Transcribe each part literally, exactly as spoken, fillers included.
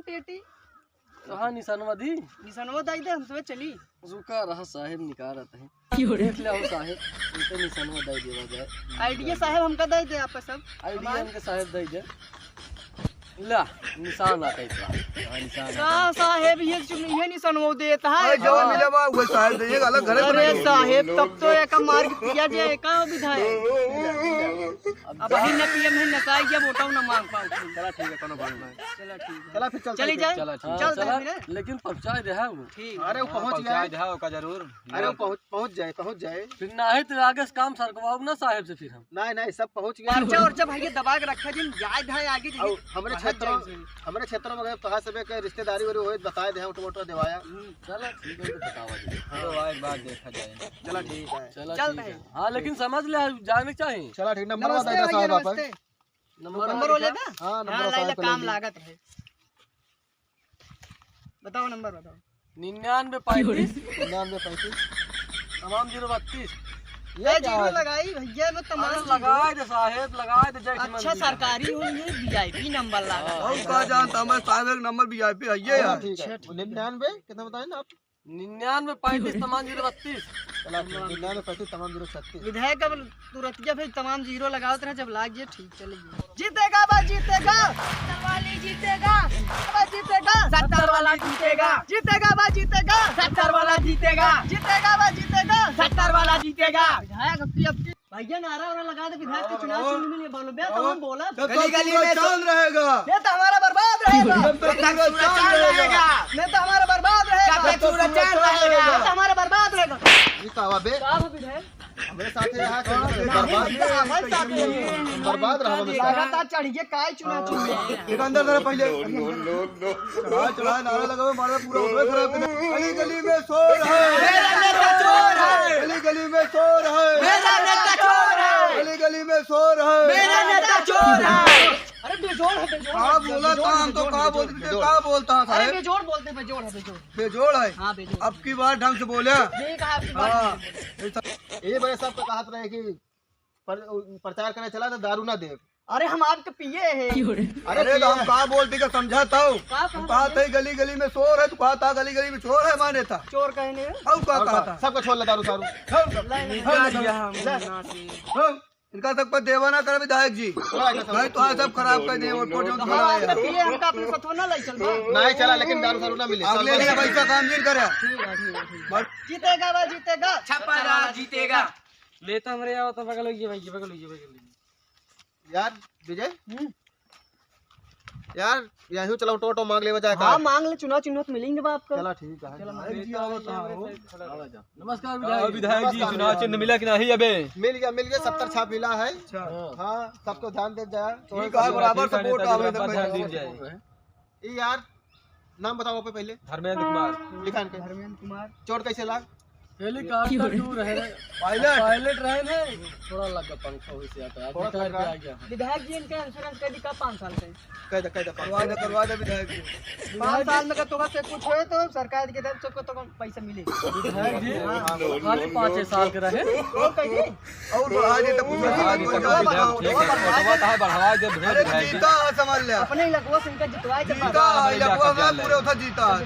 टेटी। कहाँ निशानवा दी? निशानवा दाई दे, हम तो चली। रुका रहा साहेब, निकारत है। क्यों रे? देख ले हो साहेब, इनके निशानवा दाई देवा जाए। आइडिया साहेब हमका दाई दे आप सब। आइडिया हमार इनके साहेब दाई दे। ला, निशान आता है इतना। हाँ, निशान आता है। का साहेब, ये चुन-, ये निशानवा देता है। अरे, जवाब मिले बा, वो साहेब दाई, ये गलत अरे बनाई। साहेब, तब तो एक मार के पिया जाए, का विधायक? अब हम न पियम है, नसाई जब वोटो न मांग पाओ। चला ठीक है, कोनो बात नहीं। चला ठीक है। चला फिर चलते चली हैं। जाए। चला ठीक है। चलते हैं चला, फिर। लेकिन पहुँचाए दे है वो। ठीक। अरे वो हाँ, पहुँच पहुँचाए गए। दे है, ओका जरूर। अरे वो पहुँच, पहुँच जाए, पहुँच जाए। फिर ना है तो आगे से काम सरकवाओ ना साहेब से फिर हम। नहीं, नहीं, सब पहुँच गए। पर्चा उर्चा भैया दबा के रखा जिन, जाए धाए आगे जी। और हमरे काहे क्षेत्र, जाए से? हमरे क्षेत्र में अगर तोहार सबे के रिश्तेदारी वारी होए, बताए दे, वोट वोट देवाया। हम्म। चला ठीक है, तो बतावा जी। हाँ। तो एक बार देखा जाए। चला ठीक है। चला चल ठीक भाई। है। हाँ, लेकिन समझ ले, जाने चाहिए। चला ठीक, नंबर नमस्ते बता दे भैया, साहब आप। नमस्ते। नंबर नंबर वाले वाले का? हाँ, नंबर हाँ, वाले लाइला का काम ले ली। लागत है। बताओ, नंबर बताओ। निन्यानवे पैंतीस। निन्यानवे पैंतीस। तमाम जीरो बत्तीस। ये ए, क्या जीरो है? लगाई भैया, मैं तमाम अरे जीरो। लगाए दे साहेब, लगाए दे, जय अच्छा, श्रीमान जी। सरकारी होई है, VIP नंबर लागा। हाँ। हम का जानता, मैं साहेब एक नंबर VIP है, ये हाँ, है। ठीक है। अच्छा, ठीक है। निन्यानवे, कितना बताए ना आप? निन्यानवे पैंतीस तमाम जीरो बत्तीस। चला, ठीक, निन्यानवे पैंतीस तमाम जीरो छत्तीस। विधायक अब तुरंतिया फिर तमाम जीरो लगावत रहे, जब लाग गए ठीक चले गए। जीतेगा बा जीतेगा। सत्तर वाली जीतेगा। बा जीतेगा। सत्तर वाला जीतेगा। जीतेगा बा जीतेगा। सत्तर वाला जीतेगा। जीतेगा बा जीतेगा। सत्तर वाला जीतेगा। विधायक अब की, अब की भैया नारा वारा लगा दे, विधायक के चुनाव चिन्ह मिले, बोलो, बे, तो हम बोला। जब तक गली गली में चांद रहेगा। ये तो हमारा बर्बाद रहेगा। जब तक सूरज चांद रहेगा। ये तो हमारा बर्बाद रहेगा। जब तक सूरज चांद रहेगा। ये तो हमारा बर्बाद रहेगा। ये का हुआ बे? का हो विधायक? हमरे साथ यहाँ के बर्बाद, बर्बाद रहा हमेशा। लगातार चढ़िए, काय चुनाव चिन्ह? एक अंदर जरा पहले। चढ़ा, चढ़ा, नारा लगावे, मारा पूरा उधर खराब कर दे। गली गली में शोर है। मेरा नेता चोर है। गली गली में शोर है। मेरा नेता चोर है। गली गली में शोर है। मेरा नेता चोर है। अरे बेजोड़ है, बेजोड़ है, हाँ, बोला बेजोड़ था, है, हम तो बेजोड़, का बेजोड़, बोलते थे, बेजोड़। का बोलता है अरे साहब? बेजोड़ बोलते, बेजोड़ है, बेजोड़। बेजोड़ है? हाँ, बेजोड़। अब की बार ढंग से बोले। ठीक है, आपकी बात हाँ। नहीं है। ये बड़े साहब तो कहत रहे कि पर-, प्रचार करे चला तो दारू ना दे। अरे हम आपके पिए हैं। अरे अरे तो हम पिए। का बोलते का समझा था? का हम कहा था? गली गली में शोर है, तू कहा था गली गली में चोर है माने था। चोर कहने हैं। हम का और कहा का? था? सबका छोड़ ले दारू सारू। हम का? नहीं, हम नहीं, का? हम ना से। हम इनका तक पर देवा ना करे विधायक जी। नहीं तो आज सब खराब कर दिए, वोट वोट जो तो हम खराब आपके है। पिए, हमका अपने साथ ना ले चल बा। नहीं चला, लेकिन दारू सारू ना मिले। अगले दिन पैसा काम नहीं करे। ठीक है, ठीक है, ठीक है। बस। जीतेगा बा जीतेगा। छप्पा जीतेगा। लेता हमरे आओ तो बगल होइए भाई, बगल होइए, बगल होइए। यार विजय, हम्म। यार यही चला, ऑटो ऑटो मांग लेवा जाए हाँ, का? मांग ले, चुनाव चिन्ह तो मिलेंगे बा आपका। चला ठीक है। चला, मांग ले। जी, आओ तो आओ। नमस्कार हाँ, विधायक जी। विधायक जी, नमस्कार। चुनाव चिन्ह मिला कि नहीं अबे? मिल गया, मिल गया, सत्तर छाप मिला है। अच्छा। हाँ, सबको ध्यान दे जाए। ठीक है, बराबर सपोर्ट आवे तो ध्यान दी जाए। ई यार, नाम बताओ पे पहले। धर्मेंद्र कुमार। लिखा इनके। धर्मेंद्र कुमार। चोट कैसे लाग? हेलीकॉप्टर टू रहे, पायलट। पायलट रहे ने, थोड़ा लगा पंखा होइसे आता, थोड़ा अभी टायर पे लगा। आ गया। विधायक जी इनके इंश्योरेंस कर दी कब पाँच साल से? कर दे, कर दे, करवा दे, करवा दे विधायक जी। पाँच साल में का तोका से कुछ होए तो सरकार की तरफ से को तो पैसा मिले। विधायक जी, हाँ। खाली पाँचे साल के रहे। और कहिए। और बढ़ा दे तो पूरा हाँ, बढ़ा दे। बढ़ा दे, बढ़ा दे। अरे जीता है, समझ ले। अपने इलाकवा से इनका जितवाए के जीता है, इलाकवा में पूरे उधर जीता है।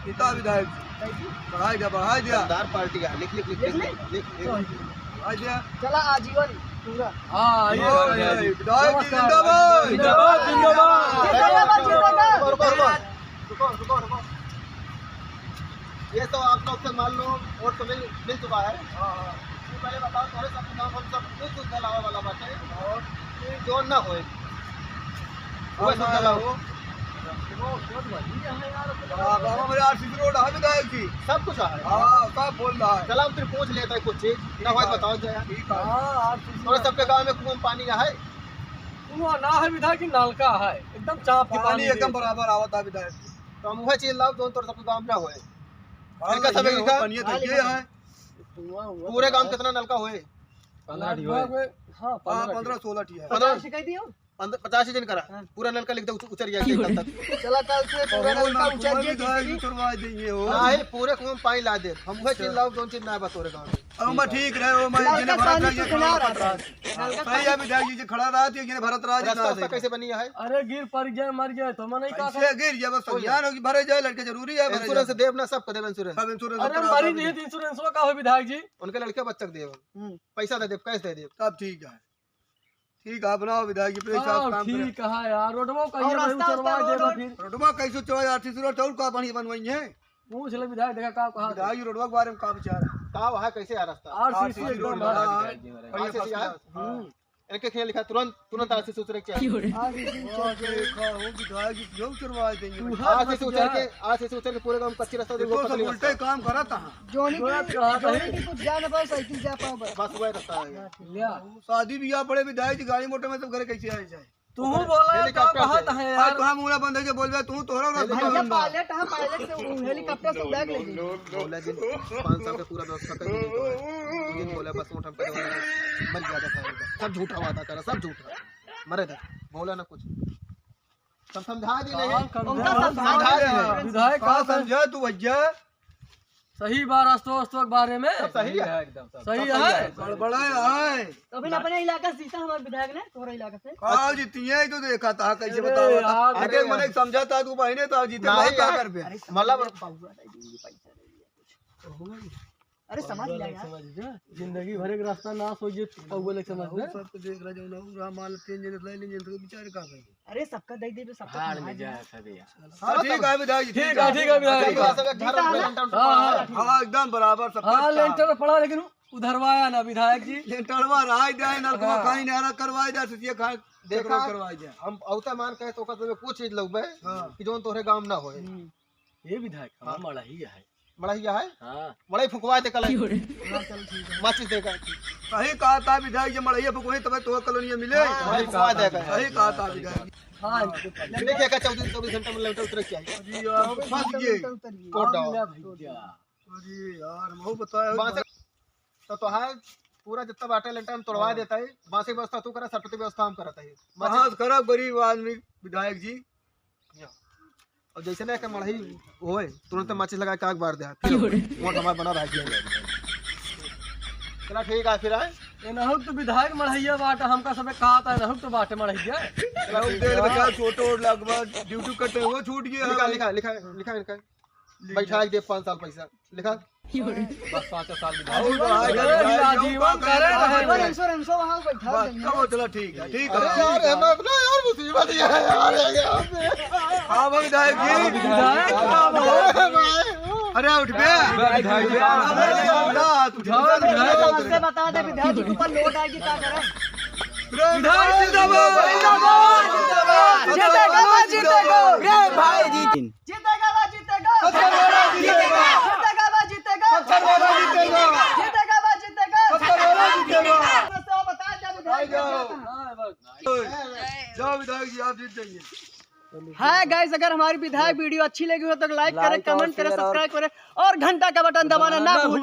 जीता विधायक जी। बढ़ाई दिया, बढ़ाई दिया। दमदार पार्टी है। लिख, लिख, लिख, लिख लिख ले। लिख, लिख, लिख। बढ़ाई दिया। चला आजीवन पूरा। हाँ, ये, ये, ये, विधायक जी जिंदाबाद। जिंदाबाद, जिंदाबाद। जिंदाबाद, जिंदाबाद। रुको, रुको, रुको। रुको, रुको, रुको। ये तो आप लोग से मान लो वोट तो मिल, मिल चुका है। हाँ, हाँ। ये पहले बताओ, तुम्हारे सब नाम हम सब कुछ सुविधा लावा वाला बात है और ये जोन ना होए। वो सुविधा लाओ। वो, वो तो वही है यार, वो तो हाँ, बाबा मेरे आरसीसी रोड है विधायक जी। सब कुछ है। हाँ, सब बोल रहा है। चला, हम फिर पूछ लेते हैं कुछ चीज, ना होए तो बताओ जरा। ठीक है। हाँ, आरसीसी रोड। सबके गाँव में कुआं में पानी है? कुआं ना है विधायक जी, नलका है, एकदम चाप के पानी पानी एकदम दे। बराबर आवत है विधायक जी। तो हम वह चीज लाओ जो तोर सबके गाँव में ना होए। हाँ, इनका सब ये इनका हो, पानी तो हाँ, ये लेकिन है। कुआं हुआ पूरे गाँव है। कितना नलका होए? पन्द्रह ठी होए। लगभग, हाँ, हाँ, पन्द्रह ठी। पन्द्रह सोलह ठी है। पचास से कह दियो। पचास ही दिन करा, हाँ। पूरा नलका लिख दे, उच-, उचर गया कल तक। चला, कल से पूरा नलका उचर गया, उचरवा देंगे हो। नहीं, पूरे कुआँ में पानी ला दे। हम वह चीज लाओ, जौन चीज ना बा तोरे गाँव में। अब मैं ठीक रहे, वो मैं नलका जिन्हें भरत पानी रहा, कुछ ना रहा। सही है, विधायक जी खड़ा रहा थी, जिन्हें भरत रहा, रास्ता कैसे बनी है? अरे गिर पड़ गया, मर गया, तो मैं नहीं कहा कैसे गिर गया, बस ज्ञान होगी, भरे जाए, लड़के जरूरी है, भरे इंश्योरेंस जाए। देव ना, सबको देव इंश्योरेंस। सब इंश्योरेंस सब मरीज करा नहीं, तो इंश्योरेंस का हो विधायक जी? उनके लड़के बच्चक देव, हम्म। पैसा दे देव, कैश दे देव। सब ठीक है। ठीक है, बनाओ विधायक जी, प्लीज हाँ, साफ काम करें। ठीक है यार, रोडवा कहिए और भाई, रास्ता उतरवा उतरवा दे दो रोड। फिर। रोडवा कैसे चौड़ा आरसीसी रोड और का पानी बनवाई है? पूछ ले विधायक, देखा का कहा विधायक जी, रोडवा के बारे में का विचार है? का वहाँ कैसे है रास्ता? आरसीसी आरसीसी एकदम रोड है। बना है। आरसीसी है? हाँ। हम्म। इनके खेल लिखा, तुरंत, तुरंत आरसीसी उतरे के चाहिए। आरसीसी उतर के। देखा हो विधायक जी, क्यों उतरवा देंगे? तू हाँ, आरसीसी बस उतर जा। के, आरसीसी उतर के पूरे गाँव में कच्ची रास्ता देखो, देखो, सब पतली उल्टे रास्ता। काम करत हैं। जोनी की, जोनी की कुछ जा ना पाओ, साइकिल जा पाओ बस। बस वही रास्ता है। लिया। शादी ब्याह पड़े विधायक जी, गाड़ी मोटर में सब घरे कैसे आए जाए? तू बोला है, का हेलीकॉप्टर से। बात है आज यार? तोहार मुंह ना बंद है, जो बोलबे तू, तोहरा ना भैया, बंद है। पायलट है, पायलट से उ-, हेलीकॉप्टर से उड़ा के ले जाए। बोला जी, पाँच साल का पूरा व्यवस्था कर दीजिए तो है। तू जिन बोला बस वोट हम करवा रहे हैं। मर गया था सारे का। सब झूठा वादा करा, सब झूठा। मरे थे, बोला ना कुछ। सब समझा दी नहीं। कहाँ समझा? उनका समझा दी नहीं। विधायक का कहाँ समझा तू भैया? सही बा, रस्तो वस्तो के बारे में? सब सही है। एकदम सब। सही सब सही है। है। गड़बड़ा है। तभी ना अपने इलाका से जीता हमारे विधायक ने, तोहरा इलाका से। का जीतिए तो देखा था, कैसे अरे बताओ? यार, अरे अरे मने यार। समझा था तू बहिने तो जीते नहीं भाई का यार। करबे? अरे मतलब समझ गया, बाबू, अरे समझ गया यार। समझ गया। जिंदगी भर एक रास्ता नाश हो गया, पौवा लेके समझ गया। सब तो देख रहा जो ना, राम माल तीन जने ले लेंगे, तो बेचारे का करेंगे? अरे, सबका दे देबे, सबका हार में जाए सभी। हाँ, ठीक है, विधायक जी, ठीक है, ठीक है, विधायक जी। हाँ, हाँ। हाँ, एकदम बराबर, सब हाँ, लेंटर पड़ा, लेकिन उधरवाया ना, विधायक जी। लेंटरवा रहा है, नलकवा हाँ। कहीं नहरा करवाए जा, सिटिया खाए, देखा, करवाए जा। हम औता मान कहे तो ओकर से कुछ चीज लगबे हाँ। कि जौन तोहरे गाँव में ना होए। हम्म। ये विधायक, हाँ। हमार मड़हिया है। मड़हिया है? हाँ। मड़ही फुकवा दे कल। हाँ, चल ठीक है। माचिस देगा। सही कहा था विधायक, जे मड़हिया फुकवाई तबे तो कॉलोनिया मिले। हाँ, मड़ही फुकवा देगा। सही कहा था विधायक। हाँ, देखिए का चौबीस, चौबीस घंटा में लेंटर उतरे क्या है? अरे यार, फंस गए। कोट डाउन। भैया। अरे यार, वो बताया बांसे, तो तोहार पूरा जितना बाटे लेंटर हम तोड़वा हाँ। देता है। बांसे की व्यवस्था तू करा, सरपति व्यवस्था हम करता है। कहाँ से करब गरीब आदमी विधायक जी? और जैसे ना के मड़ही होए, तुरंत माचिस लगा के आग बार दे। फिर वोट हमार बना रहा है। चला ठीक है, फिर आए। ए, नहुक तो विधायक मड़हिया बाटे, हमका सबे कहा था, नहुक तो बाटे मड़हिया। चला, ठीक है। छोटो लगभग ड्यूटी कटे हुए छूट गया। लिखा, लिखा, लिखा, लिखा, लिखा। बैठा के दे पाँच साल पैसा। लिखा। बस पाँच साल की बात। और भाई, अरे, भाई, आजीवन करे रहे। आजीवन इंश्योरेंस वहाँ बैठा बस, देंगे। चलो, चलो, ठीक है, ठीक है, अरे ठीक यार, है। हमें अपना यार मुसीबत ये है यार, ये यहाँ पे। हाँ, भाई, विधायक जी। विधायक, हाँ, भाई। अरे, उठ बे। विधायक, विधायक। अरे, उठा, तू उठा, विधायक। विधायक। उससे बता दे, विधायक जी के ऊपर लोड आएगी, क्या करें? विधायक जिंदाबाद। जिंदाबाद। जीतेगा, जीतेगा। रे भाई जी। जीतेगा, वो जीतेगा। सत्तर वाला जीतेगा। जीतेगा, वो जीतेगा। सत्तर वाला जीतेगा। जीतेगा, वो जीतेगा। सत्तर वाला जीतेगा। बस वो बता दे, विधायक भाई जाओ। जाओ, विधायक जी, आप जीत जाइए। हाँ गाइस, अगर हमारी विधायक वीडियो अच्छी लगी हो तो लाइक करें, कमेंट करें, सब्सक्राइब करें और घंटा का बटन दबाना ना भूलें।